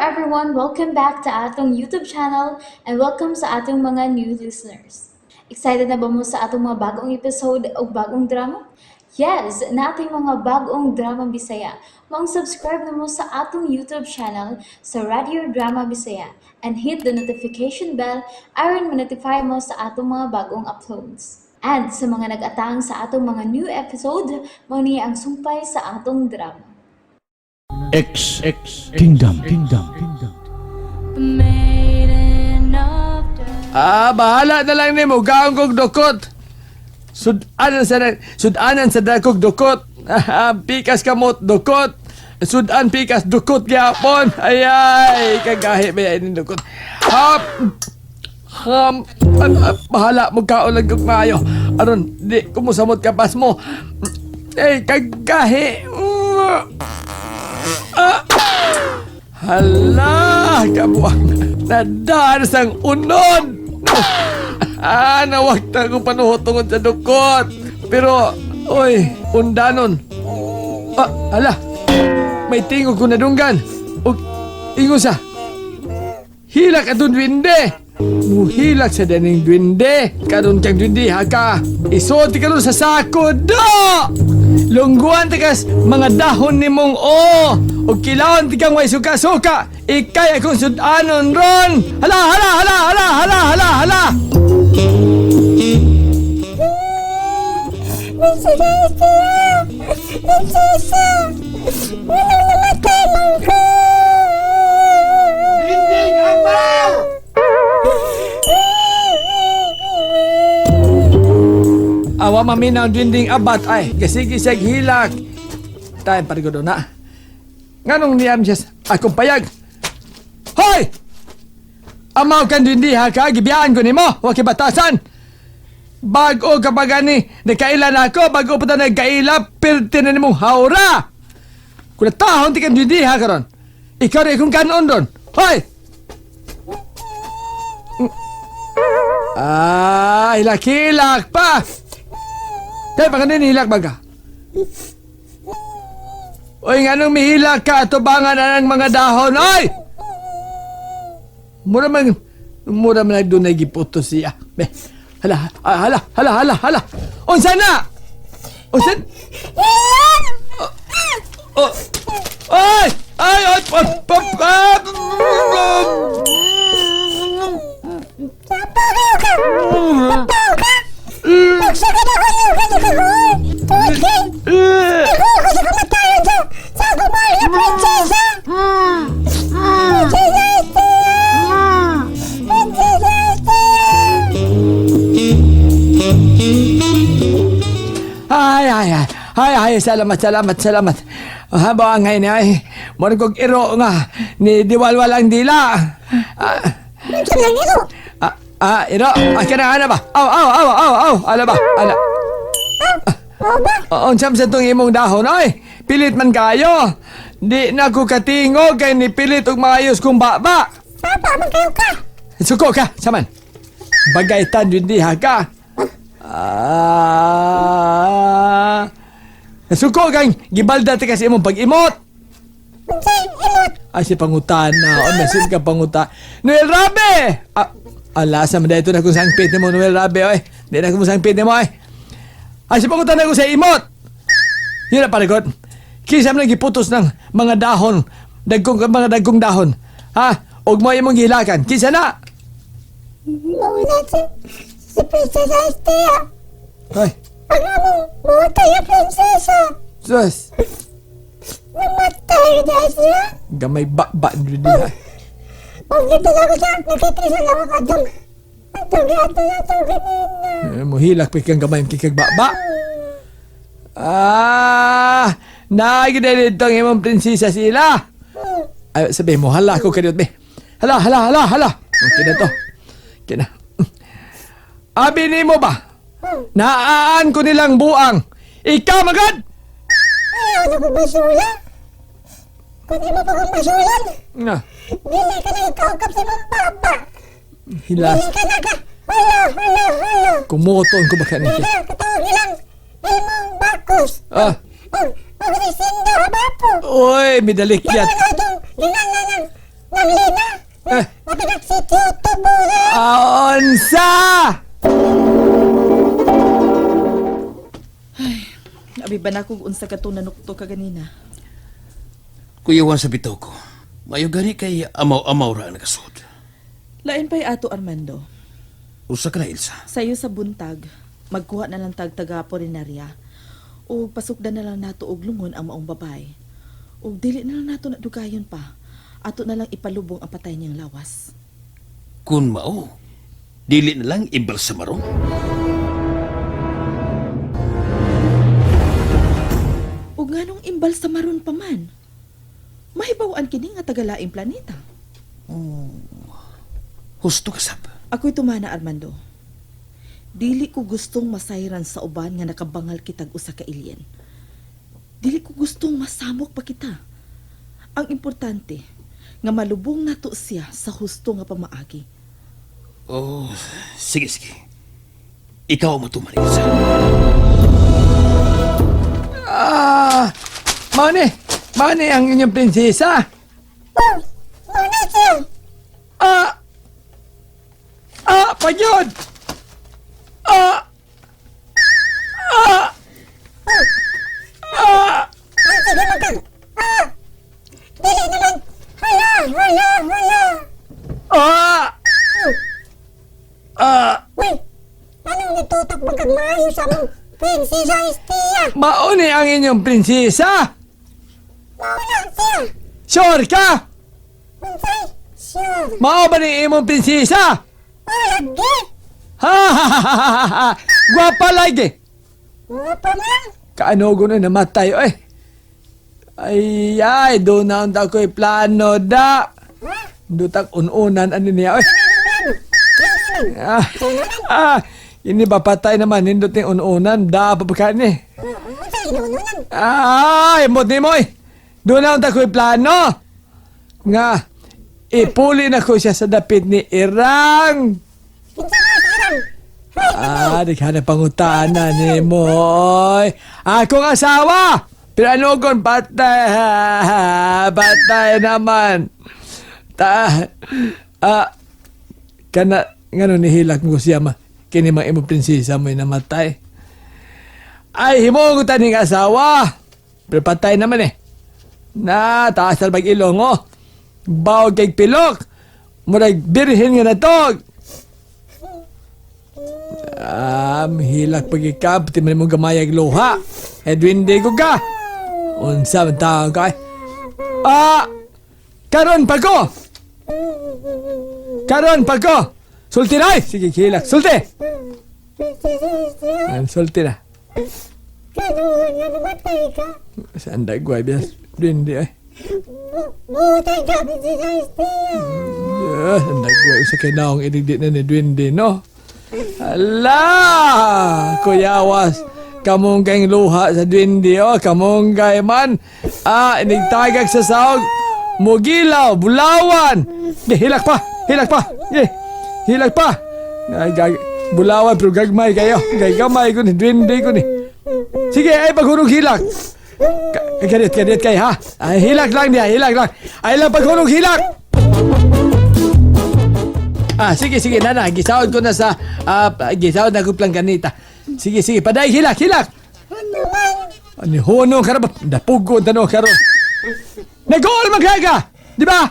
everyone! Welcome back to atong YouTube channel and welcome sa atong mga new listeners. Excited na ba mo sa atong mga bagong episode o bagong drama? Yes, nating mga bagong drama Bisaya. Maong subscribe na mo sa atong YouTube channel sa Radio Drama Bisaya and hit the notification bell aron ma-notify mo sa atong mga bagong uploads. And sa mga nag-atang sa atong mga new episode, mao ni ang sumpay sa atong drama. X X Kingdom Kingdom Kingdom. The maiden of the Ah, bahala na lang nimo, gaong kog dukot. Sudanan sa dakog dukot. Ah, pikas kamot dukot. Sudan pikas dukot gyapon. Ay ay, kagahi ba yan dukot. Hap. Ham, ah, ah, bahala mo kaon lang kog maayo. Aron di ko mosamot kapas mo. Eh, kagahi. Ah. Hala, kabuang. Nadaan sang unod. Ah, nawagta ko panuhot tungod sa dukot. Pero, oy, undanon. Ah, hala. May tingog ko nadunggan. Og, ingon sa. Hilak atong duwende. Muhilak sa daning duwende. Karon kang duwende, haka. Isulti ka sa sako, do! Lungguan tikas mga dahon ni mong o. O kilawon tikang way suka-suka. Ikay akong sudanon ron. Hala, hala, hala, hala, hala, hala, hala. Prinsesa! Prinsesa! Walang namatay man ko! Dinding amaw! Awa maminaw dinding abat ay. Kasigi siyag hilak. Tayo parigodo na. Nganong niyam siya akong payag? Hoy! Amaw kan dindi ha ka, gibiyaan ko nimo, wa kay batasan. Bago ka pa gani, nagkaila na ako, bago pa ta nagkaila, pirti na nimong hawra. Kung natahon ti kan dindi ha karon. Ikaw rin kung kanon doon. Hoy! Ah, hilak-hilak pa! Tayo, baka hilak ba ka? Oy, nga nung mihilak ka, tubangan na ng mga dahon, oy! Mura man doon ay giputo siya. Be, hala, ah, hala, hala, hala, hala. Unsa na? Unsa? Oh, oh, ay! Ay, ay, pa, pa, pa, Napagaw ka! Napagaw ka! Magsakit ako niyo! Kasi ka ko! Tungod kay! Ako ako sa kamatayan sa... Sa akong mahal na prinsesa! Prinsesa Estea! Prinsesa Estea! Ay, ay, ay. Ay, ay, salamat, salamat, salamat. Haba ang ngayon ay, mura kong iro nga, ni diwalwal ang dila. Ah, Minsan lang ito! ah, ah, iro, ah, kana, ana ba? Aw, aw, aw, aw, aw, ala ba, ala. Oo ba? Oo, unsam sa tong imong dahon, ay, pilit man kayo. Di na ko katingog kay ni pilit og maayos kong baba. Papa, man kayo ka! Suko ka, saman. Bagay tan yun diha ka. Ah. Suko kang gibalda ti kasi imong pag-imot. Unsay imot! Ay, si pangutana. O, masin ka panguta. Noel Rabe! Ah, ala, sa mga ito na kung sangpit mo, Noel Rabe, oy. Di na kung sangpit mo, oy. Ay, si pangutana ko sa imot. Yun na, parigot. Kisa mo giputos ng mga dahon. Dagkong, mga dagkong dahon. Ha? Og mo imong gihilakan. Kisa na! Mauna si... Si Prinsesa Estea! Ay, Ang among buhay na prinsesa! sus. Namatay na siya! Gamay ba-ba. Di ha. Huwag dito na ako sa... Nakitrisa lang ako atong... Atong atong atong kanina. Eh, muhilak pa kang gamay kikag ba-ba. Ah, naagid na dito ang imong prinsesa sila. Ay, sabi mo, hala ko kaniyot, be. Hala, hala, hala, hala. Okay na to. Okay na. Abi ni mo ba? Naaan ko nilang buang. Ikaw magad! Ayaw na ko basura! Kung di mo pa kong basulan, Na, dili ka na ikaukap sa imong papa! hilas. Dili ka na ka! Hala, hala, hala! Kumuton ko ba kanina? Dili, katawag ilang imong bakos! Ah, Og, og resindo habapo! oy, midalikyat. Dili ka itong ginana ng ba na kog unsa katong nanukto ka ganina? Kuyawan sa bitaw ko. Mayo gani kay amaw-amaw ra ang nakasud. Lain pa'y ato, Armando. Usa ka na, Ilsa. Sayo sa buntag, magkuha na lang tag taga Polinarya. O pasukdan na lang nato og lungon ang maong babay. O dili na lang nato na dugayon pa. Ato na lang ipalubong ang patay niyang lawas. Kun mao, dili na lang ibalsamaron. Ug nganong imbal sa maron pa man? Mahibaw-an kini nga tagalaing planeta. Husto ka sab. Ako'y tumana, Armando. Dili ko gustong masayran sa uban nga nakabangal kitag usa ka alien. Dili ko gustong masamok pa kita. Ang importante, nga malubong nato siya sa husto nga pamaagi. Oh, sige, sige. Ikaw ang matuman, Ilsa. Ah, mani, mani ang inyong prinsesa. Oh, muna siya. Ah, ah, pagyod. Ah, ah, ah. Ay, sige man kag. Ah! Dili naman. Hala, hala, hala. Ah! Ah! Uy, anong nitutok mo kag maayo sa among prinsesa Estia? Mauni ang inyong prinsesa! Mauna siya. Sure ka? Unsay? Sure. Mao ba ni imong prinsesa? Oh, lagi. Ha ha ha ha ha ha! Gwapa lagi! Nga pa man. Kaano na namatay oy. Ay ay, doon na unta ko'y plano da. Ha? Dutag ununan ano niya oy. Plano. Ah, ah, ini ba patay naman nindot ni ununan da pa pa ni. Unsay inununan? Ay, mot ni mo eh. Doon na unta ko'y plano. Nga, ipuli na ko siya sa dapit ni Irang. Kinsa ka sa irang? Ah, di ka na pangutana ni mo. Oy. Akong asawa! Pero ano kon patay, patay naman. Ta, ah, kana, ngano nihilak mo siya ma, kini mga imo prinsesa mo'y namatay. Ay, himo ko taning asawa. Pero patay naman eh. Na, taas na bag ilong, oh. Bawag kay pilok. Murag birhin nga natog. Ah, mahilak pag ikaw, pati man mong gamayag luha. Edwin, di ko ka. Unsa man taong ka. Eh. Ah, karon pa ko. Karon pa ko. Sulti na ay. Sige, hilak. Sulti. Prinsesa Estia. Ay, sulti na. Kanuhan nga namatay ka. Saan dagway, bias? Edwin, di ay. Butay ka, Prinsesa Estia. Yeah, ang dagway. Sa kinaong idigdi na ni Edwin, di, no? Ala! Kuyawas, kamunggay luha sa duwende, oh, kamunggay man. Ah, inigtagag sa sahog. Mugilaw, bulawan. Di, hilak pa, hilak pa. Di, hilak pa. Ay, gag bulawan, pero gagmay kayo. Gagmay ko ni, duwende ko ni. Sige, ay, paghurong hilak. Kadit, kadit kay ha. Ay, hilak lang niya, hilak lang. Ay lang paghurong hilak. Ah, sige, sige, nana. Gisawad ko na sa, ah, gisawad na ko plangganita. Sige, sige, paday, hilak, hilak. Ano, hunong ka na ba? Napugon tanong karon. Nag-goal magkaga! Di ba?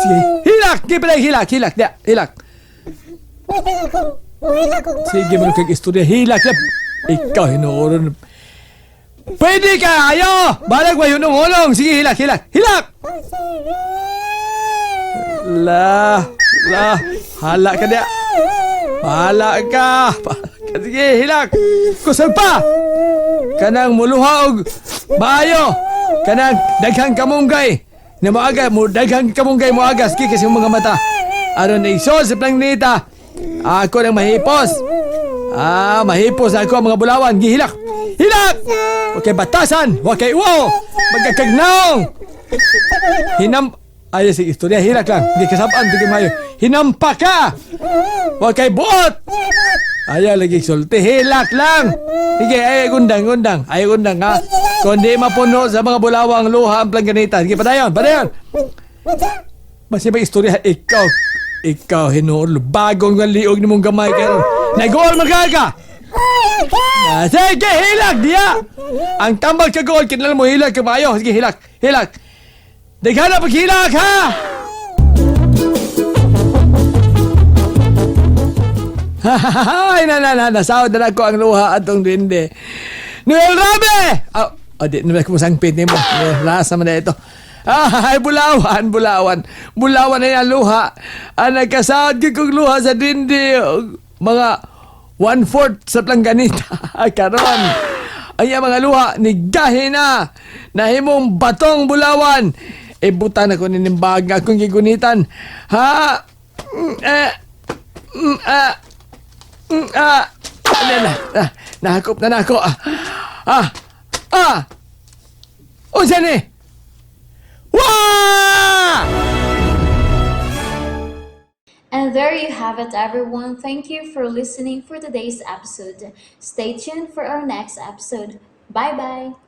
Sige, hilak! Sige, paday, hilak, hilak, di, hilak. Sige, mo kag istorya, hilak. Hilak. Ikaw, hinuoron. Pwede ka, ayo! Balag, way hunong-hunong. Sige, hilak, hilak, hilak! La, la, hala ka niya. Hala ka. Bahala ka. Sige, hilak. Kusog pa. Kanang muluha og maayo. Kanang daghang kamunggay. Na moaga, mo daghang kamunggay moagas kasi yung mga mata. Aron igsoon sa planeta. Ako nang mahipos. Ah, mahipos ako ang mga bulawan. Gihilak. Hilak! Okay, batasan. Okay, wow. Magkakagnaong. Hinam... Ay, sige, istorya. Hilak lang. Hindi kasabaan. Hindi mayo. Hinampa ka! Huwag kay buot! Ayaw lagi sulti. Hilak lang! Sige, ay, gundang, gundang. Ay, gundang, ha? Kung di mapuno sa mga bulawang luha ang plangganita. Sige, padayon, padayon! Basta may istorya, ikaw, ikaw, hinuol. Bagong nga liog ni mong gamay karon. Nag-uol magkaga! Ah, sige, hilak diya! Ang tambal ka gold, kinala mo hilak ka maayo. Sige, hilak, hilak. Daghan na paghilak, ha? Ay, na, na, na, nasawad na ko ang luha atong duwende. Noel Rabe! Oh, oh, di, naman ko masangpit nimo. Rasa man na ito. Ay, bulawan, bulawan. Bulawan na yung luha. Ah, nagkasawad gyud kong luha sa duwende. Mga one-fourth sa plangganita. Karon. Ay, ang mga luha, nigahi na. Nahimong batong bulawan. Ibutan ako ninimbag nga akong gigunitan. Ha? Eh, ah, ah, na, na, na, nahakop na nako. Ah, ah, ah. Unsa ni? Wah! And there you have it, everyone. Thank you for listening for today's episode. Stay tuned for our next episode. Bye bye.